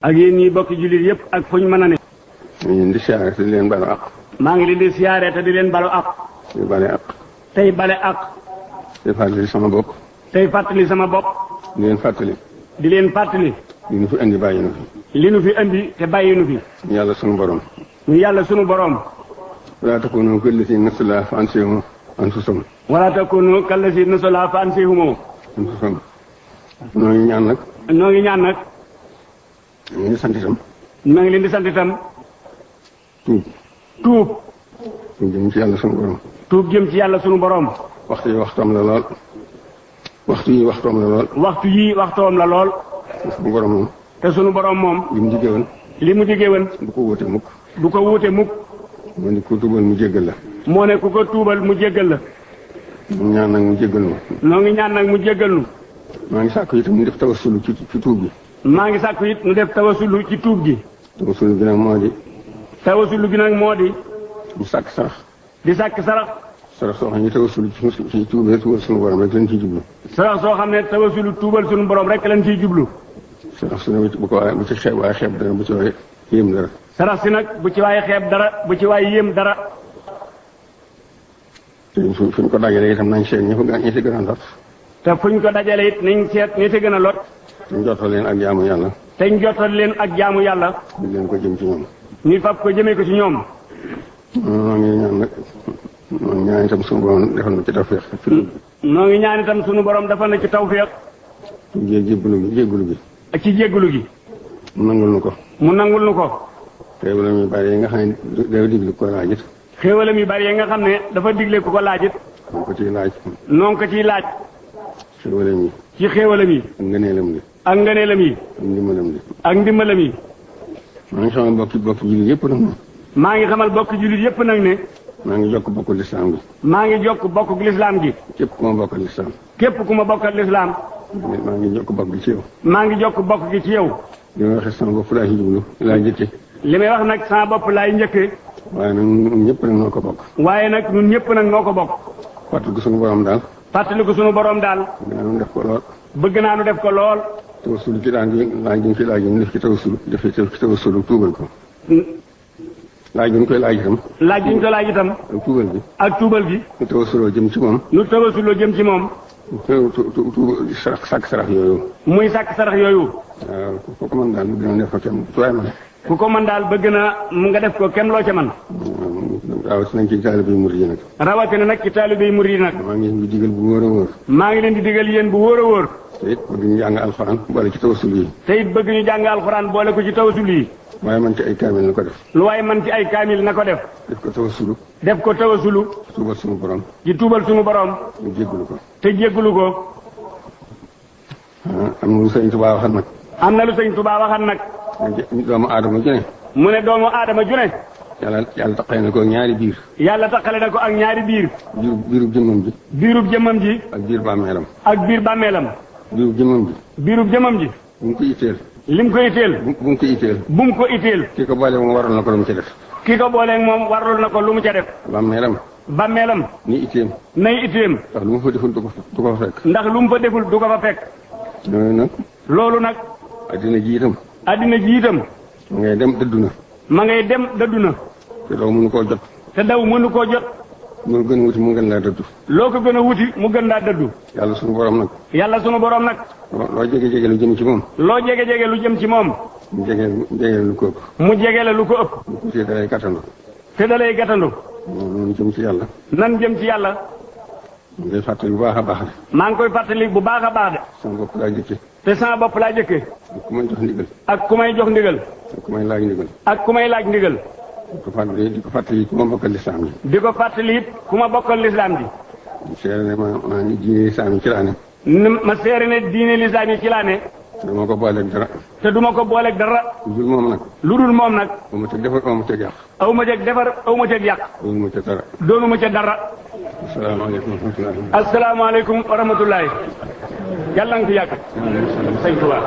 ak yéen ñi bokki jullit yëpp ak fuñ mën a ne. ñu ngi leen di siyaare te di leen balu ak. maa ngi leen di siyaare te di leen balu ak. di bale ak. tey bale ak. tey fàttali sama bopp. tey fàttali sama bopp. di leen fàttali. di leen fàttali. li nu fi indi bàyyi nu fi. li nu fi indi te bàyyi nu fi. yàlla sunu borom. ñu yàlla sunu borom. wala takunu kallati nasulaa fa ansahum anfusahum. wala takunu kallati nasulaa fa ansahum anfusahum. noo ngi ñaan nag. noo ngi ñaan nag. ñu ngi sant itam. maa ngi leen di sant itam. tuub. tuub. tuub jëm ci yàlla sunu borom. tuub jëm ci yàlla sunu borom. waxtu yi waxtoom la lool. waxtu yi waxtoom la lool. waxtu yii waxtoom la lool. sunu borom moom. te sunu borom moom. li mu diggee woon. li mu diggee woon. du ko wóote mukk. du ko wuute mukk. moo ne ku tuubal mu jéggal la. moo ne ku ko tuubal mu jéggal la. mu ñaan nag mu jéggal ma. noo ngi ñaan nag mu jéggal nu. maa ngi sàkk itam ñu def tawassulu ci tuub bi. maa ngi sàkku it nu def tawasulu ci tuub gi. tawassulu bi nag moo di. tawasulu gi nag moo di. mu sàkk sarax. di sàkk sarax. sarax soo xam ne tawassulu ci tuubee tuubal sunu borom rek lañ ciy jublu. sarax soo xam ne tawasulu tuubal sunu borom rek lañ ciy jublu. sarax su ne bu ko waaye bu ci xeeb waaye xeeb dara bu ci waaye yéem dara. sarax si nag bu ci waaye xeeb dara bu ci waaye yéem dara. te fu ñu ko dajalee itam nañ seet ñi ci gën a lot. te fuñ ko dajale it nañ seet ñi ci gën a lot. ñu jottali leen ak jaamu yàlla. te ñu jottali leen ak jaamu yàlla. ñu leen ko jëm ci ñoom. ñu fab ko jëmee ko ci ñoom. noo ngi ñaan nag noo ngi ñaan itam sunu borom defal na ci tawfeex. noo ngi ñaan itam sunu borom defal na ci tawfeex. jéggulu gi. ak ci jéggulu gi. mu nangul nu ko. mu nangul nu ko. xéewal mi bari yi nga xam ne day diglu ko laajit. xéewalam yu bari yi nga xam ne dafa digle ku ko laajit. noo ko ciy laaj. noo ngi ko ciy laaj. xéewalam yi. ci xéewalam yi. ak ngëneelam li. ak ngëneelam yi. ak ndimbalam li. ak ndimbalam yi. maa ngi xamal bokki jullit yëpp nag. maa ngi xamal bokk jullit yëpp nag ne. maa ngi jokk bokku lislaam gi. maa ngi jokk bokk lislaam gi. képp ku ma bokkal lislaam. képp ku ma bokkal lislaam. maa ngi jokk bokk gi ci yow. maa ngi jokk bokk gi ci yow. li may waxee sama bopp laa ci jublu laa jëkke. li may wax nag sama bopp laay njëkkee. waaye nag ñun ñëpp nag noo ko bokk. waaye nag ñun ñëpp nag noo ko bokk. fàttaliku suñu borom daal. fàttaliku sunu borom daal. bëgg naa nu def ko lool. bëgg naa nu def ko lool. tawassulu ci laaj ñu fi laaj ñu def ci tawassulu def ci tawassulu tuubal ko. laaj bi ñu koy laaj itam. laaj bi ñu ko laaj itam. ak tuubal bi. ak tuubal gi. ñu tawassuloo jëm ci moom. nu tawasuloo jëm ci moom. sàkk sarax yooyu. muy sàkk sarax yooyu. waaw ku ko mën daal bëgg na def ko kenn waaye man. ku ko mën daal bëgg na nga def ko kenn loo ca man. rawatina ci taalibe yi murid yi nag. rawatina nag ci taalibe yi murid yi nag. maa ngi leen di digal bu wóor a wóor. maa ngi leen di digal yéen bu wóor a wóor. te it bëgg ñu jàng alxuraan boole ci tawassul yi. te it bëgg ñu jàng alxuraan boole ko ci tawasul yi. waaye man ci ay kaamil na ko def. lu waaye man ci ay kaamil na ko def. def ko tawassulu. def ko tawasulu. tuubal sunu borom. ci tuubal sunu borom. ñu jéggulu ko. te jéggulu ko. am na lu sëñ Tuubaa waxal nag. am na lu sëñ Tuubaa waxal nag. doomu aadama ju ne. mu ne doomu aadama ju ne. yàlla taqale na ko ñaari biir. yàlla taqale na ko ak ñaari biir. biirub jëmmam ji. biirub jëmmam ji. ak biir bàmmeelam. ak biir bàmmeelam. biirub jëmmam ji. biirub jëmmam ji. bu mu ko itteel. lim ko itteel. bu mu ko itteel. bu mu ko itteel. ki ko boole moom waral na ko lu mu ca def. ki ko booleeg moom warul na ko lu mu ca def. bàmmeelam. bàmmeelam. ni itteem. nay itteem. ndax lu mu fa deful du ko fa fekk. ndax lu mu fa deful du ko fa fekk. loolu nag. loolu nag. addina ji itam. addina ji itam. ma ngay dem dëddu na. ma ngay dem dëddu na. te daw mënu koo jot. te daw mënu koo jot. moo gën a wuti mu gën laa dëddu. loo ko gën a wuti mu gën laa dëddu. yàlla sunu borom nag. yàlla sunu borom nag. loo jege lu jëm ci moom. loo jege lu jëm ci moom. mu jege lu ko ëpp. mu jege la lu ko ëpp. bu ko tee dalay gàttandu. te dalay gàttandu. noonu jëm ci yàlla. nan jëm ci yàlla. mu ngay fàttali bu baax a baax de. maa ngi koy fàttali bu baax a baax de. sama bopp laa jëkke. te sama bopp laa jëkke. ak ku may jox ndigal. ak ku may jox ndigal. ak ku may laaj ndigal. ak ku may laaj ndigal. di ko fàttali ku ma bokkal lislaam ji. di ko fàttali it ku ma bokkal lislaam ji. seere ne maa ngi diine lislaam yi ci laa ne. ma seere ne diine lislaam yi ci laa ne. dama ko booleeg dara. te duma ko booleeg dara. lu dul moom nag. lu dul moom nag. aw ma ca defar aw ma ca yàq. aw ma ca defar aw ma ca yàq. doonu ma ca dara. doonu ma ca dara. asalaamaaleykum wa rahmatulah. asalaamaaleykum wa rahmatulah. yàlla nga fi yàgg. sëñ Tuubaa